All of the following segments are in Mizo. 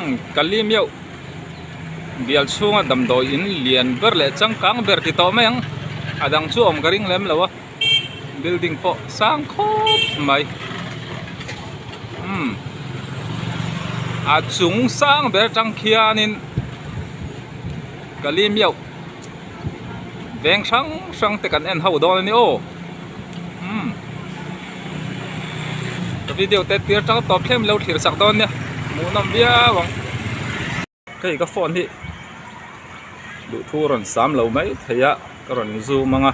Umm Kali meuh bial chhunga damdawi in lian ber leh changkang ber ti tawh mai ang a dang chu awm ka ring lem lo a building pawh sang khawp mai umm a chung sang ber atang khianin Kali meuh veng hrang hrang te kan en ho dawn a ni aw umm ka video te tir tang tawp thleng min lo thlir sak dawn nia hmuhnawm viau ang hei ka phone hi duhthu rawn sam lo mai thei a ka rawn zoom ang a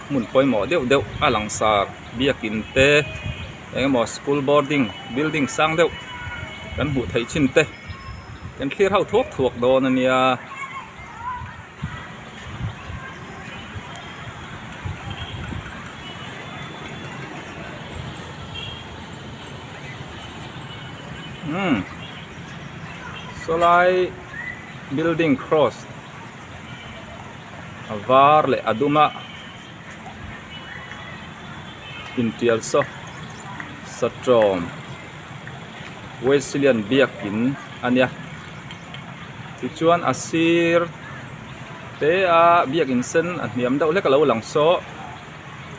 hmun pawimawh deuh deuh a langsar biakin te eng emaw school boarding building sang deuh kan hmuh theih chin te. Kan thlir ho thuak thuak dawn a nia. Umm sawlai building cross a var leh a dum a intial saw satrawm. Wesleyan biakin a nia tichuan a sir te a biakin sen a hniam deuh hlek a lo lang saw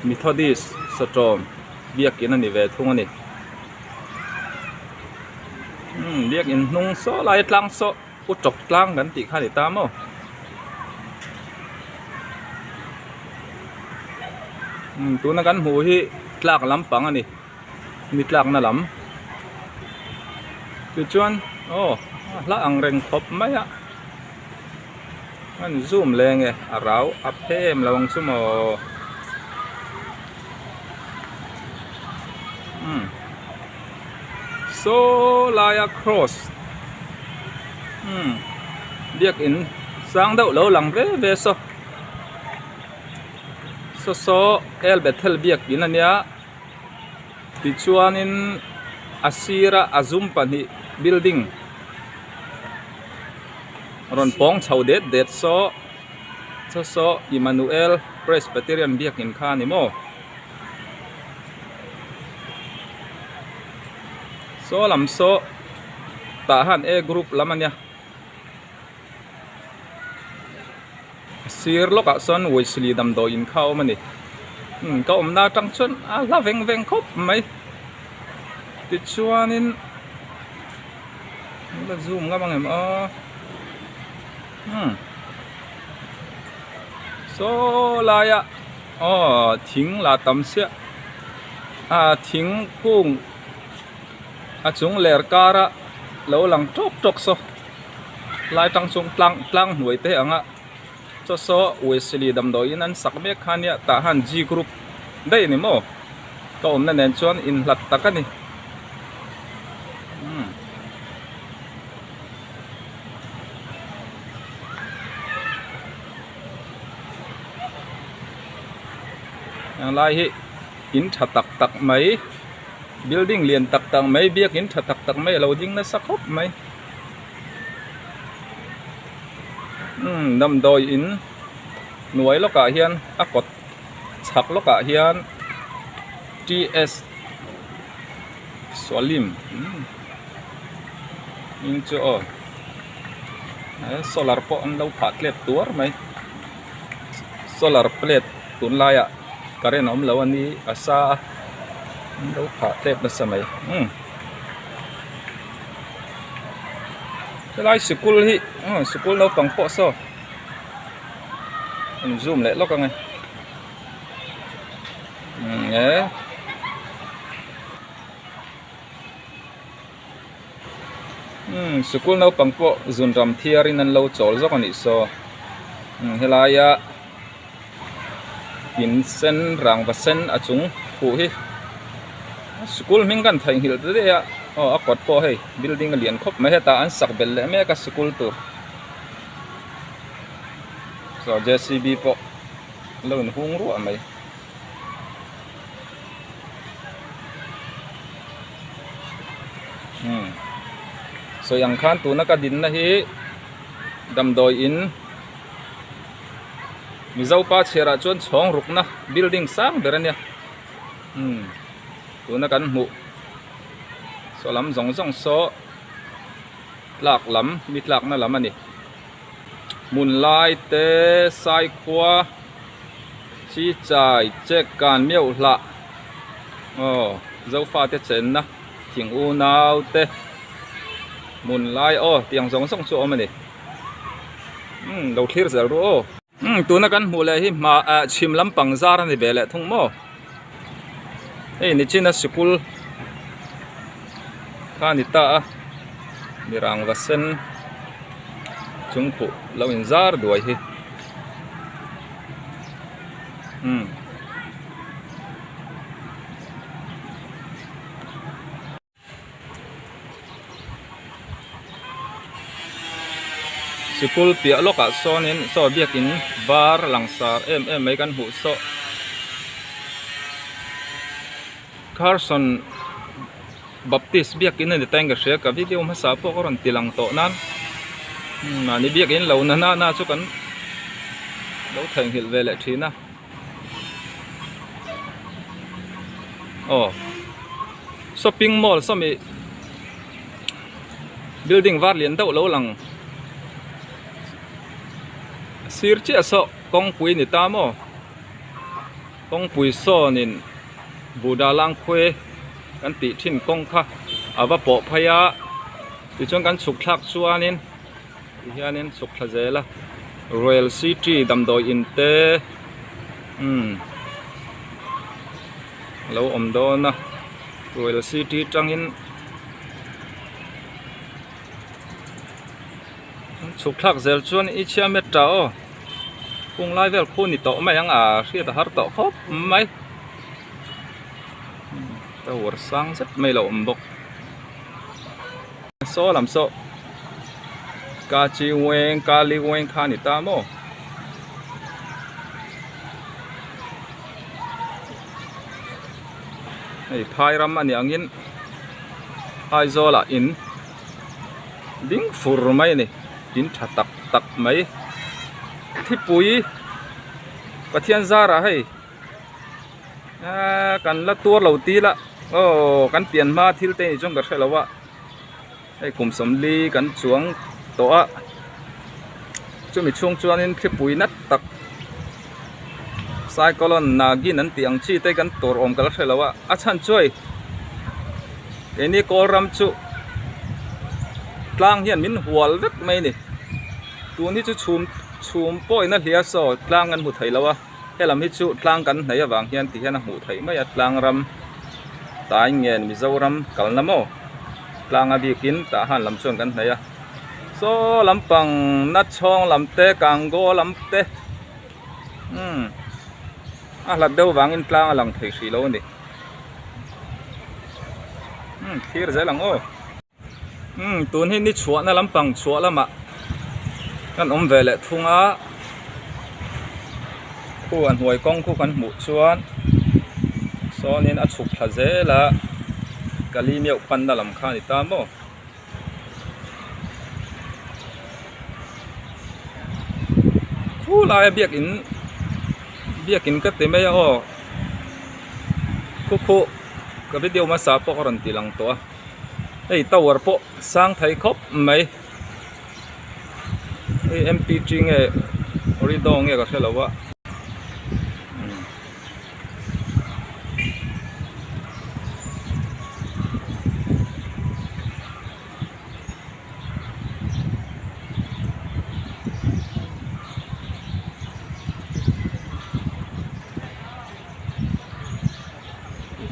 Methodist sawtawm biakin a ni ve thung a ni umm biakin hnung saw lai tlang saw u tawp tlang kan tih kha a ni ta maw umm tuna kan hmuh hi tlak lampang a ni. Ni tlakna lam tichuan aw a hla ang reng khawp mai a an zoom leng e a rau a phe em lo ang chu maw umm saw laia cross umm biakin sang deuh lo lang ve ve saw saw saw el bethel biakin a nia. Tichuanin a sira a zum pahnih building rawn pawng chho det det saw saw saw Emmanuel Presbyterian biakin kha a ni maw saw lam saw tah han a group lam a nia. Sir lawkah sawn Wesley damdawi in kha a awm a ni. Umm ka awmna atang chuan a hla veng veng khawp mai. Tichuanin la zoom ngam ang em aw. Umm saw laia aw thing la tam chiah a thingkung a chung ler kara lo lang tawk tawk saw. Lai tang chung tlang tlang hnuai te anga chaw saw Wesley damdawiin an sak mek kha nia tah han G group daih a ni maw ka awmna nen chuan inhlat tak a ni umm heng lai hi in tha tak tak mai building lian tak tak mai biakin tha tak tak mai a lo ding nasa khawp mai. Umm damdawi in hnuai lawkah hian a kawt chhak lawkah hian T S Salim hming chu aw solar pawh an lo phah tlep tuar mai solar plate tunlaiah current a awm lo a ni a sa a an lo phah tlep nasa mai umm. Helai sikul hi sikul naupang pawh saw an zoom leh lawk ang e umm e umm sikul naupang pawh zun ram thiarin an lo chawl zawk a nih saw umm helaia in sen rangva sen a chung khuh hi sikul hming kan theihnghilh ta daih a aw a kawt pawh hei building a lian khawp mai hetah an sak belh leh mek a sikul tur saw j c b pawh lo in hung ruah mai. Umm sawi ang khan tuna ka dinna hi damdawi in. Mizo pa chhiarah chuan chhawng rukna building sang ber a nia umm tuna kan hmuh saw lam zawng zawng saw. Tlak lam mi tlakna lam a ni. Hmun lai te Saikhua chi chai chek kan meuh hlah aw Zofa te chenna thing unau te hmun lai aw tiang zawng zawng chu a awm a ni. Umm lo thlir zel ru aw. Umm tuna kan hmuh leh hi hma ah chhim lampang zar a ni ve leh thung maw hei nichina sikul kha a ni ta a mirang va sen chungkhuh lo in zar duai hi umm. Sikul piah lawkah sawnin saw biakin var langsar em em mai kan hmuh saw Carson Baptist biakin a ni ta in ka hria ka video hmasa pawh ka rawn ti lang tawh nan mahni biakin lo na na na chu kan lo theihnghilh ve leh thin a. Aw shopping mall sawmi building var lian deuh lo lang sir chiah saw kawngpui ni ta maw kawngpui sawnin Buddha Langkhuai kan tih thin kawng kha a va pawh phei a tichuan kan chhuk thlak chuanin. Tihianin chhuk thla zel a royal city damdawi in te umm a lo awm dawn a royal city tangin chhuk thlak zel chuan i chhia met ta aw kung lai vel khu ni tawh mai ang a hriat a har tawh khawp mai tower sang zet mai lo awm bawk. Saw lam saw Kachi weng Kali weng kha a ni ta maw? Hei phai ram a nih angin Aizawl ah in ding fur mai a ni in tha tak tak mai thlipui Pathian zarah hei. Aaa kan la tuar lo til a aw kan pian hma thil te nih chuan ka hre lo a hei kum sawmli kan chuang tawh a chumi chhung chuanin thlipui nat tak cyclone nagin an tih ang chi te kan tur awm ka la hre lo a a chhan chu hei keini kawl ram chu tlang hian min hual vek mai a ni tun hi chu chhum chhum pawhin a hlia saw tlang kan hmu thei lo a. Helam hi chu tlang kan hnaih avang hian ti hian a hmuh theih mai a tlang ram tai ngen Mizoram kalna maw tlang a bikin tah han lam chuan kan hnaih a saw lampang nachhawng lam te kango lam te umm a hlat deuh vangin tlang a lang thei hrih lo a ni umm thlir zel ang aw. Umm tun hi ni chhuahna lampang chhuah lamah kan awm ve leh thung a khu a hnuai kawng khu kan hmuh chuan sawnin a chhuk thla zel a kali meuh panna lam kha a ni ta maw. Khu laia biakin biakin ka ti mai a aw khu khu ka video hmasa pawh ka rawn ti lang tawh a. Hei tower pawh sang thei khawp mai hei mpg nge orido nge ka hre lo a.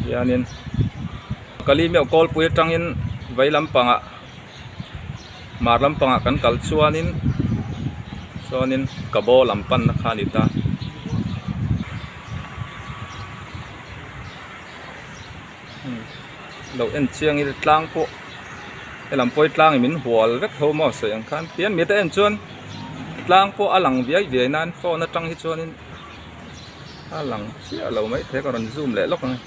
Hianin. Kali meuh kawlpui atangin vei lampangah hmar lampangah kan kal chuanin chuanin kabaw lam panna kha a ni ta. Lo en chiang ila tlang pawh helam pawh hi tlang in min hual vek tho maw sawi ang khan tian mite en chuan tlang pawh a lang viai viai nan phone atang hi chuanin a lang chiah lo maithei ka rawn zoom leh lawk ang e.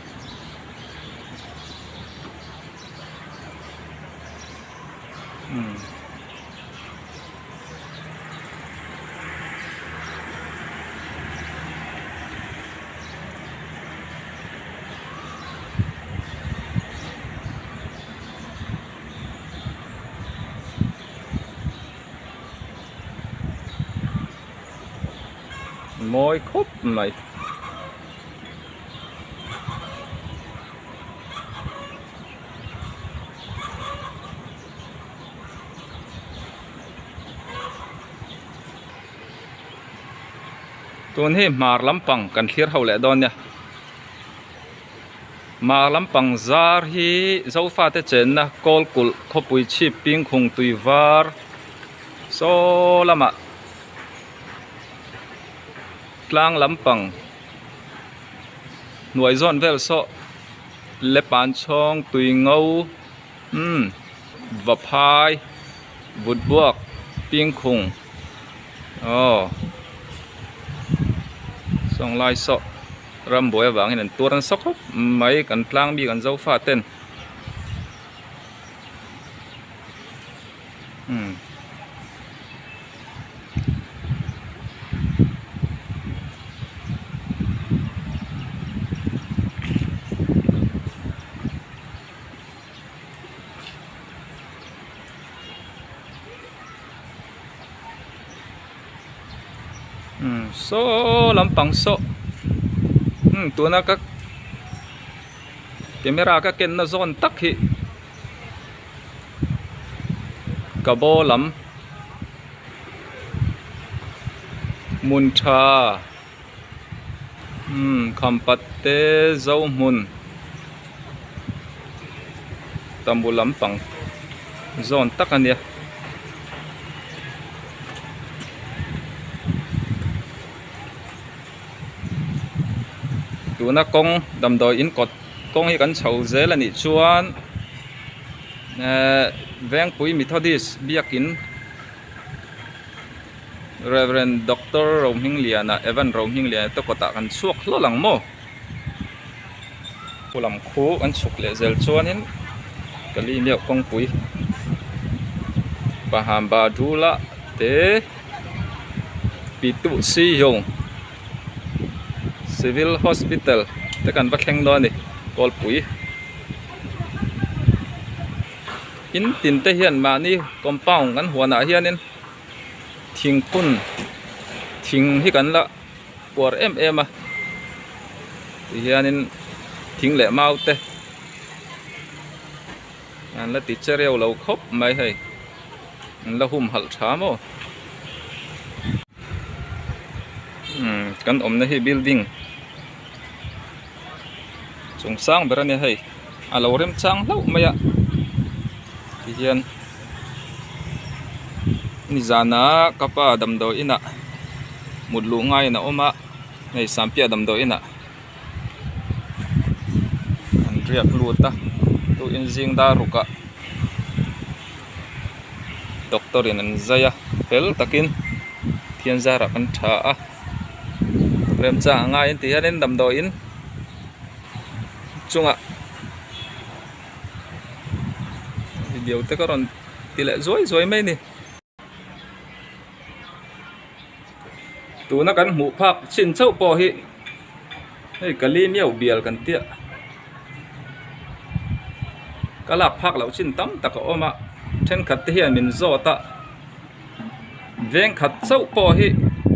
Mawi khawp mai. Tun hi hmar lampang kan thlir ho leh dawn nia. Hmar lampang zar hi Zofate chenna Kawlkulh khawpui chhip pingkhung tui var saw lamah tlang lampang hnuai zawn vel saw lepan chhawng tui ngo umm vaphai vutbuak pingkhung aw sawng lai saw rambuai avangin an tuar nasa khawp mai kan tlang bik an zofa ten umm. Umm saw lampang saw umm tuna ka camera ka kenna zawn tak hi ka baw lam hmun tha umm khampat te zo hmun tambu lampang zawn tak a nia. Tuna kawng damdawi in kawt kawng hi kan chho zel a nih chuan ehh Vengpui Methodist biakin Rev Doctor Rohmingliana Evan Rohmingliana te kawtah kan chhuak hlawlh ang maw? Khu lam khu an chhuk leh zel chuanin ka li miau kawngpui Pahamba Dula te Pitu Sihung Civil Hospital te kan va thleng dawn a ni kawlpui in tin te hian mahni compound kan huan ah hianin thingphun thing hi kan la uar em em a tihianin thing leh mau te an la ti che reuh lo khawp mai hei an la humhalh tha maw umm kan awmna hi building chung sang ber a nia hei a lo remchang hlauh mai a tihian nizana ka pa damdawi inah mut luh ngaiin a awm a hei sampiah damdawi inah an riak lut a tu in zing dar ruk ah doctor in an zai a fel takin thian zarah kan tha a remchang a ngai an tih hianin damdawiin chungah video te ka rawn ti leh zuai zuai mai a ni. Tuna kan hmuh phak chin chauh pawh hi hei ka li miau bial kan tia ka lak phak loh chin tam tak a awm a thenkhat te hian min zawt a veng khat chauh pawh hi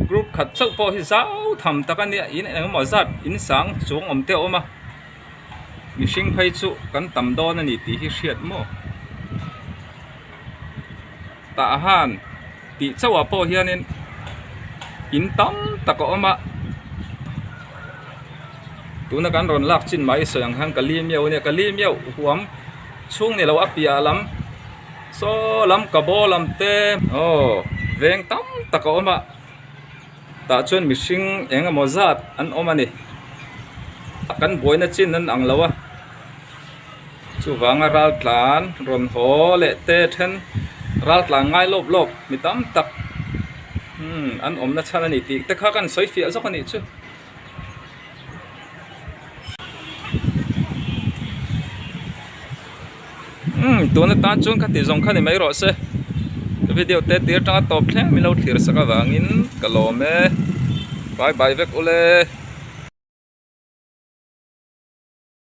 group khat chauh pawh hi zau tham tak a nia in engemaw zat in sang chuang awm te a awm a mihring phei chu kan tam dawn a ni tih hi hriat maw. Tah han tih chauh ah pawh hianin in tam tak a awm a tuna kan rawn lak chin mai sawi ang khan ka li miau ania ka li miau huam chhung ni lo a piah lam saw lam ka baw lam te aw veng tam tak a awm a tah chuan mihring eng emaw zat an awm a ni kan buaina chin an ang lo a. Chuvanga ral tlan rawn haw leh te then ral tlan ngai lawp lawp mi tam tak umm an awmna chhan a ni tih te kha kan sawi fiah zawk a nih chu. Umm tun atan chuan ka ti zawng kha ni mai rawh se video te tir atanga tawp thleng min lo thlir sak avangin ka lawm e bye bye vek ule.